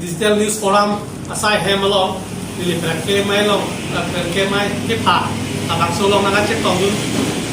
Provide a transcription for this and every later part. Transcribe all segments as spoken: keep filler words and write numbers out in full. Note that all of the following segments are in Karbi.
Digital News Forum asai hem along, neli pherangke amei along, pherangke amei kepha, labangso along nangkachetongdun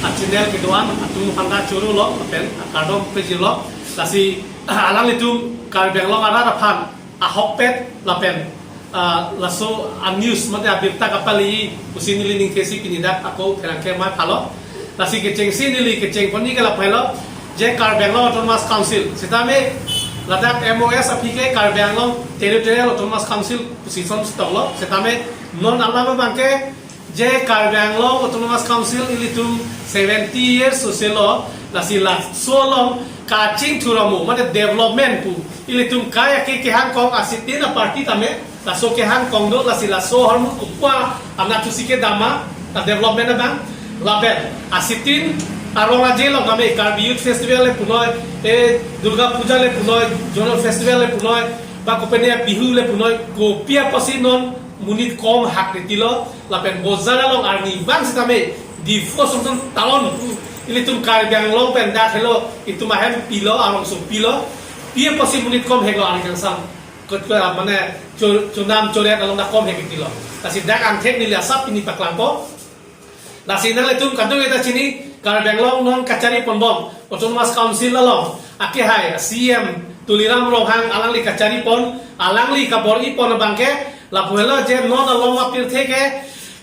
a-channel kedo-an atum aphanta choro lo, lapen akardom pajirlo. Lasi alanglitum Karbi Anglong arat aphan ahokpet lapen, ah, laso a-news mate abirta kapali pusi neli ningkesi pini dak ako pherangke amei aphalo. Lasi kechengsi neli kecheng ponji ke lapu helo, je Karbi Anglong Autonomous Council sitame ladak M O S aphi ke Karbi Anglong Territorial Autonomous Council pusi son sitoklo, sitame non alam abangke je Karbi Anglong Autonomous Council ilitum seventy years soselo, lasi laso along kachingthur amo mate development pu ilitum kai ake kehangkong asitin a-party tame laso kehangkong do, lasi laso ahormu kopi anatthusi kedam ma ta development abang. Lapen asitin arong aje along tame Karbi Youth Festival le punoi, e Durga Puja le punoi, Zonal Festival le punoi, ba kopine Bihu le punoi, kopi apotsi non monit kom hak ritilo, lapen bojar along arnivang sitame Diphu Asonson town ilitum Karbi Anglong pen dak helo, itum ahem pilo, arongso pilo, pi apotsi monit kom heklo arni kangsam. Kot ko mane cho-, chonam choret along dak kom hek ritilo. Lasi dak angthek neli asap pini paklangpo. Lasi nanglitum kadokave ta chini, Karbi Anglong non kachari ponbom Autonomous Council along akehai C M Tuliram Ronghang alangli kachari pon, alangli kabor-i pon abangke lapu helo je non along apirthe ke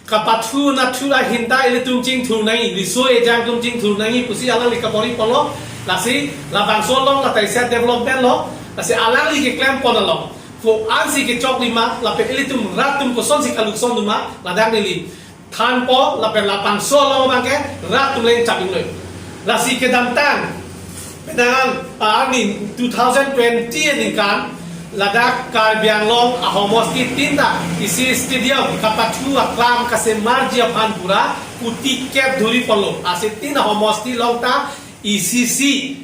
kapathu nathu ahin ta ilitum chingthur nangji, riso ejang atum chingthur nangji pusi alangli kabor-i ponlo. Lasi labangso along lata isi development lo, lasi alangli keklem pon along ko-ansi kechoklim ma lapen ilitum rat atum kosonsi kalukson dun ma, ladak neli thanpo, lapen labangso along abangke rat atum le chap ingnoi. Lasi kedamtang penang, ah, arni two thousand twenty aningkan ladak Karbi Anglong ahomosti tin ta isi stadium kapathu aklam kasemarji aphan pura kuti kep dhuri ponlo. Asitin ahomosti along ta isi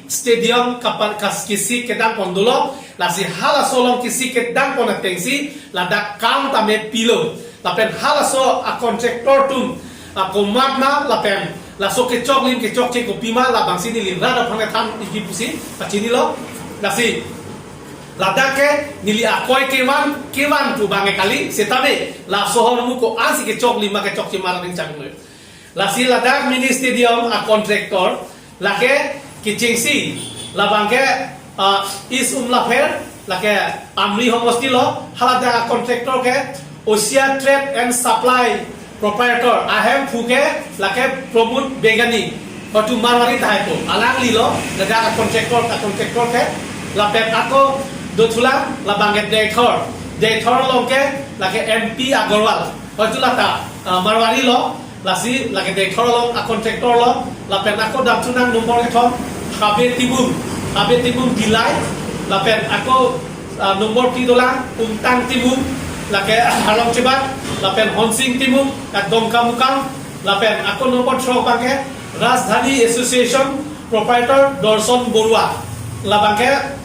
stadium kapan kas kisi kedam pon dolo, lasi halaso along kisi kedam pon atengsi ladak kam tame pilo. Lapen halaso a-contractor atum akomat ma lapen laso kechoklim kechokche kopi ma, labangsi neli rat aphan than iji pusi pachinilo. Lasi ladak ke neli akoi kevan kevan pu abangke kali, sitame laso ahormu ko-ansi kechoklim ma kechokche ma ning chang noi. Lasi ladak mini stadium a-contractor lake kechengsi labangke, ah, East Umlapher, lake Amri homosti lo, haladak a-contractor ke Asia Trade and Supply proprietor, ahemphu ke lake Pramod Begani, hotu Marwari tahai po, alangli lo ladak a-contractor, a-contractor ke. Lapen ako dothulang labangke Deithor, Deithor along ke lake M P Agarwal, hotu lata, ah, Marwari lo. Lasi lake Deithor along a-contractor lo, lapen ako damthunang nombor kethom Habe Timung, Habe Timung Dillai, lapen ako, ah, nombor phli dolang Umtang Timung, lake Harlong Chebat, lapen Honsing Timung, Dongkamukam, lapen ako nombor throk abangke Rajdhani Association proprietor Dorson Borua, labangke,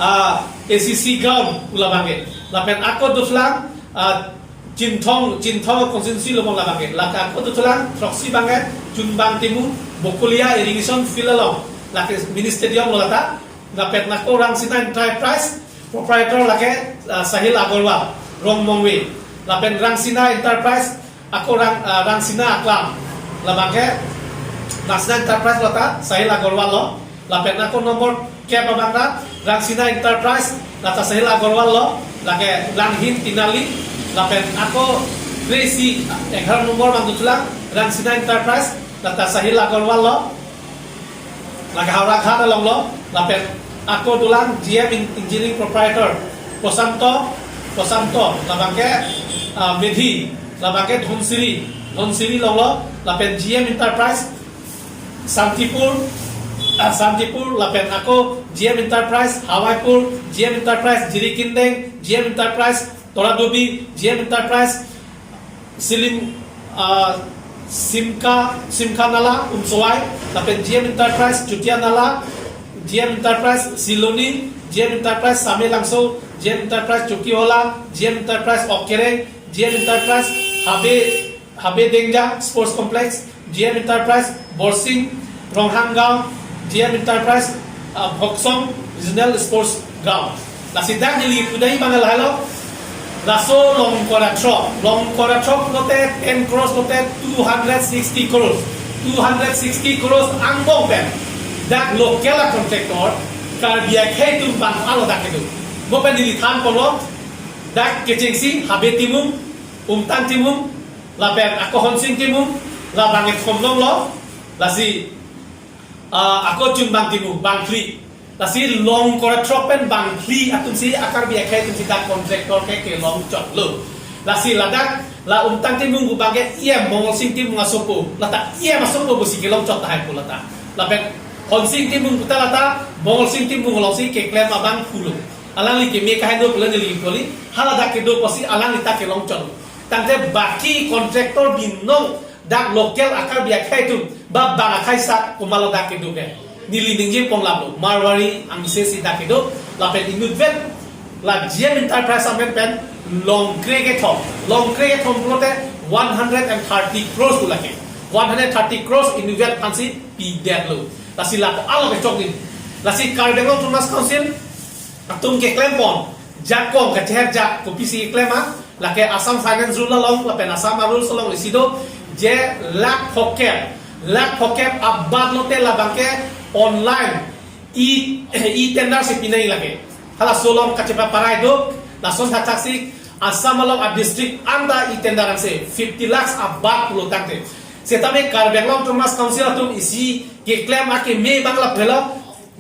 ah, A C C ground pu labangke, lapen ako dothulang, ah, Chinthong, Chinthong constituency along labangke. Lake ako dothulang throksi abangke Chunbang Timung, Bokolia Irrigation Field along, lake mini stadium lo lata. Lapen ako Rangsina Enterprise proprietor lake, ah, Sahil Agarwal, Rongmongve. Lapen Rangsina Enterprise, ako Rang, ah, Rangsina aklam labangke Rangsina Enterprise lata Sahil Agarwal lo. Lapen ako nombor kep abang ta Rangsina Enterprise, lata Sahil Agarwal lo, lake Langhin Tinali. Lapen ako kre-isi egharo nombor abang dothulang Rangsina Enterprise, lata Sahil Agarwal lo, lake Howraghat along lo. Lapen ako dolang G M Engineering proprietor Prosanto, Prosanto, labangke, ah, Medhi, labangke Dhansiri, Dhansiri along lo. Lapen G M Enterprise Santipur, ah, Santipur, lapen ako G M Enterprise Hawaipur, G M Enterprise Jirikindeng, G M Enterprise Toradobi, G M Enterprise Silim, ah, Simka, Simka Nala, Umsowai, lapen G M Enterprise Chutia Nala, G M Enterprise Siloni, G M Enterprise Samelangso, G M Enterprise Chokihola, G M Enterprise Okereng, G M Enterprise Habe, Habe Dengja Sports Complex, G M Enterprise Borsing Ronghang Gaon, G M Enterprise, ah, Bhoksong Regional Sports Ground. Lasi dak neli pudai bang lahelo. Laso Longkor Athrok, Longkor Athrok lote ten crores lote two hundred sixty crores. Two hundred sixty crores angbong pen dak local a contractor Karbi akhei atum bang alo dak kedo. Mo pen neli than ponlo, dak kechengsi Habe Timung, Umtang Timung, lapen ako Honsing Timung, labang kethom longlo. Lasi, ah, ako Chunbang Timung, bangphli. Lasi Longkor Athrok pen bangphli atumsi a-Karbi akhei atumsi dak contractor ke kelongchotlo. Lasi ladak la Umtang Timung pu bang ke E M Mongolsing Timung asopo, lata E M asopo pusi kelongchot tahai pu lata. Lapen Honsing Timung puta lata Mongolsing Timung alongsi keklem abangphu lo. Alangli keme kaheno pulo neli poli, haladak kedo pusi alangli ta kelongchot. Tangte baki contractor binong dak local a-Karbi akhei atum, ba bang akhei sa komatlo dak kedo ke. Neli ningje ponglaplo, Marwari angse si dak kedo, lapen inutvet la G M Enterprise amen pen Longkre kethom, Longkre kethom pulote one hundred and thirty crores pu lake. One hundred thirty crores inutvet aphansi pidetlo. Lasi lapu alo kechok din. Lasi Karbi Anglong Autonomous Council atum keklem pon, jakong kacheher jak kopisi keklem a, lake Assam Finance Rule along, lapen Assam a-rules along isi do, je lakh phokep, lakh phokep abat lote labang ke online e, e-tender si pinai lake. Halaso along kachepaparai do, lason thakthak si Assam along a-district anta e-tender angse fifty lakhs abat pulo tangte. Setame Karbi Anglong Autonomous Council atum isi keklem akeme bang lapu helo,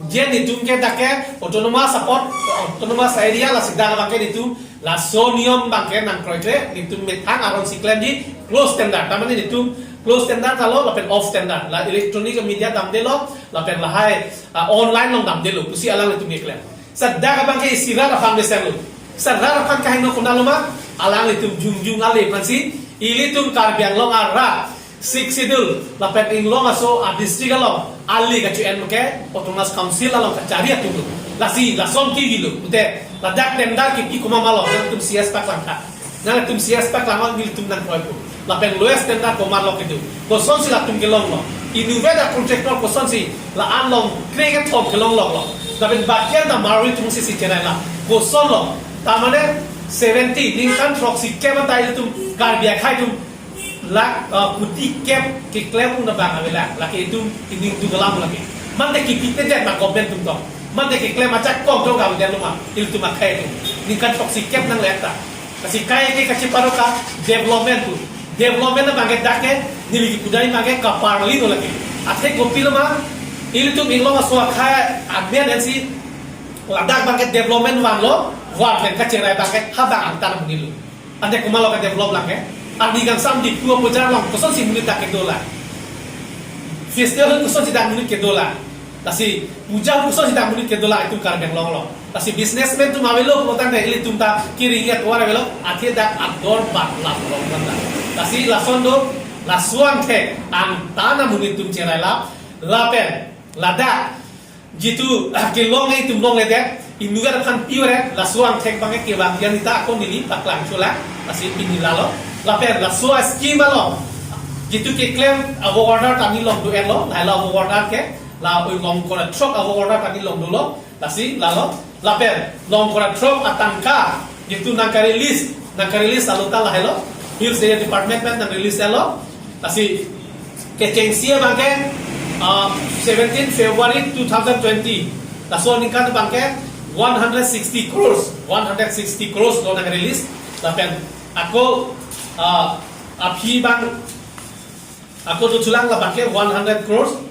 je netum ke dak ke autonomous apot, autonomous area lasi dak abang ke netum laso niyom abang ke nangkroikre, netum methang aron si klemji close tender. Tamane netum close tender ta lo, lapen off tender. La electronic media damdelo, lapen lahai, ah, online along damdelo pusi alanglitum keklem. Sa dak abang ke isi rat aphan mesenlo. Sa rat aphan kaheno konatlo ma, alanglitum jongjong ale aphansi, ilitum Karbi Anglong arat, Sixth Schedule, lapen inglong aso a-district along, ale kacho-en ke Autonomous Council along kachari atum lo. Lasi, lason kevilo, pute, ladak tender kipi komat ma lo, nangtum C S paklang tha. Nangtum C S paklang, nelitum nangkroipo. Lapen lowest tender komatlo kedo. Kosonsi latum kelonglo. Inutvet a-contractor kosonsi la-an Longkre kethom kelong longlo. Lapen baki an ta Marwari atumsi si cherailap. Kosonlo. Tamane seventy, ningkan throksi kep anta ilitum Karbi akhei atum lakh, uh, kuti kep keklem un abang avelang. Lake itum ining duk alam lake. Mande kipi pedet ma government atum tong. Mande keklem ajakong tong ka avedet lo ma. Ilitum akhei atum. Ningkan throksi kep nangleta. Lasi kai ke kacheparo ka development pu. Development abang ke dak ke neli kepudai abang ke kaparli do lake. Athe kopilo ma, ilitum inglong aso akhei amen ansi ladak abang ke development vanlo, van pen kacherai abang ke habang angtan amonit lo. Ante komatlo ke-develop lake. Arni kangsam Diphu apujar along kosonsi monit dak kedo la. Festival kosonsi dak monit kedo la. Lasi puja kosonsi dak monit kedo la itum Karbi Anglong along. Lasi businessman atum avelo pulo tangte ilitum ta kiri ya tuar avelo, athe dak ador bat lap long manda. Lasi lason do, laso angthek angtan amonit atum cherailap, lapen ladak jitu, ah, kelong itum longledet, inutvet aphan pi-ore, laso angthek abang ke kevang dia nita ako neli paklang chula, lasi pini lalo, lapen laso a-scheme along, jitu keklem a-work order ta neli long do-etlo, lahelo a-work order ke, la oi Longkor Athrok a-work order ta neli long dolo, lasi lalo, lapen Longkor Athrok atangka, jitu nangka-release, nangka-release alo ta lahelo, Hills Area Department pen nang-release lo, lasi kechengsi abang ke, ah, seventeen February two thousand twenty. Laso aningkan abang ke one hundred sixty crores, one hundred sixty crores lo nang-release. Lapen ako, ah, aphi abang, ako do chulang labang ke one hundred crores.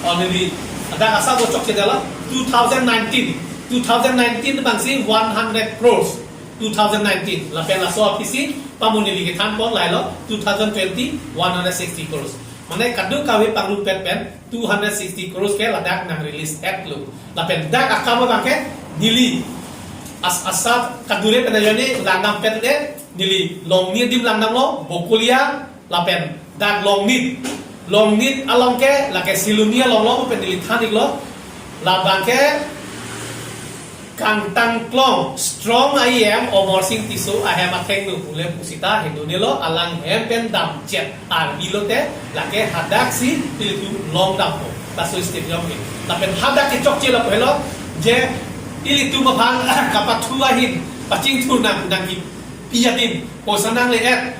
Already, ada asal bocok ke dalam two thousand nineteen, two thousand nineteen abangsi one hundred crores, two thousand nineteen. Lapen laso aphisi pamuni lagi than pon lahelo, two thousand twenty, one hundred sixty crores. Mane kadokave pangrumpet pen two hundred sixty crores ke ladak nang-release-etlo. Lapen dak akam abang ke neli as-, asap kadure pen ajani langdam pen de neli Longnit adim langdamlo, Bokolia, lapen dak Longnit. Longnit along ke, lake Siloni along lo, pen neli than-iklo. Labang ke Kangtang Klong strong I M Amarsing Tisso ahem athengno pule pusita hingno nelo, alang hem pen damchet arni lote lake hadak si ilitum long dampo. Laso stadium ke. Lapen hadak kechokche lapu helo je ilitum aphan kapathu ahin pachingthur nang nangkipi adim poisa nangle-et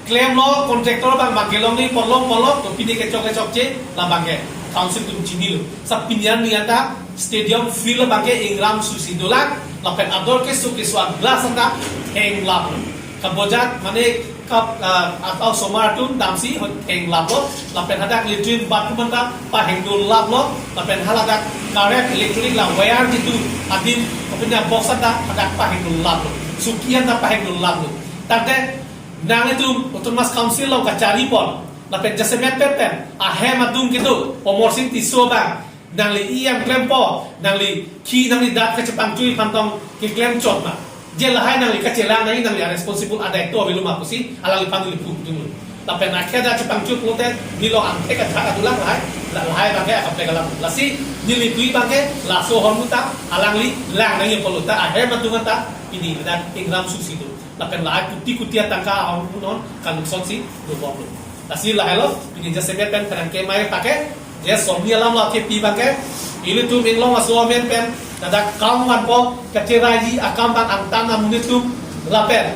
klemlo, contractor abang abang kelongni polong polong to pini kechok kechokche labang ke council atum chinilo. Sa pini an nian ta stadium field abang ke ingram susi dolang, lapen ador keso keso a-glass anta thenglaplo. Kabojat mane kap, ah, atau osomar atum damsi ho thenglaplo, lapen hadak latrine bathroom anta pahingno laplo, lapen haladak current electric la wire jitu adim, kopine box anta hadak pahingno laplo. Suki anta pahingno laplo. Tangte nanglitum Autonomous Council along kacharipon, lapen jasemet pen pen ahem adung kedo Amarsing Tisso abang nangli E M klempo, nangli khi nangli dak kachepangchoi aphan tong keklem chot ma. Je lahai nangli kachelang nangji, nangli a-responsible adai to avelo ma pusi alangliphan neli pudunlo. Lapen akheda chepangchoi pulote neli along angthek athak adulang lahai, la lahai abang ke akaplek alam. Lasi neli tui abang ke laso ahormu ta alangli lang nangji pulo ta ahem adung anta pini ladak ingram susi do. Lapen lahai kuti kuti atangka ahormu non kalungsonsi dobomlo. Lasi lahailo, pini jasemet pen penang kemai pake, je somni alam la kepi abang ke, ilitum inglong aso amen pen, ladak kam vanpo, kacheraiji akam abang angtan amonit atum, lapen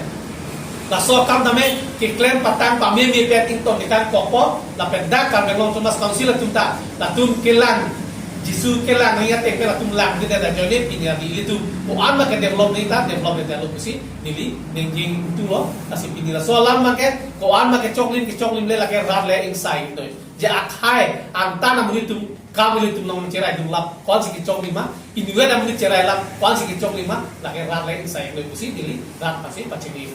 laso akam tame keklem patang pameme pen ingtong ikan kokpo, lapen dak Karbi Anglong Autonomous Council atum ta, latum kelang, jisu kelang nangji ateng pen latum langdunde, ajoine pini arni ilitum ko-an ma ke-develop nangji ta, develop nangji ta lo pusi neli ningjing ingtunglo. Lasi pini laso alam abang ke ko-an ma kechoklim kechoklimle lake rat le ingsai ingtoi. Je akhai angtan amonit atum, kam ilitum nangcheraidun lap ko-ansi kechoklim ma, inutvet amonit cherai lap ko-ansi kechoklim ma, lake rat le ingsai ingtoi pusi neli rat aphansi pachini.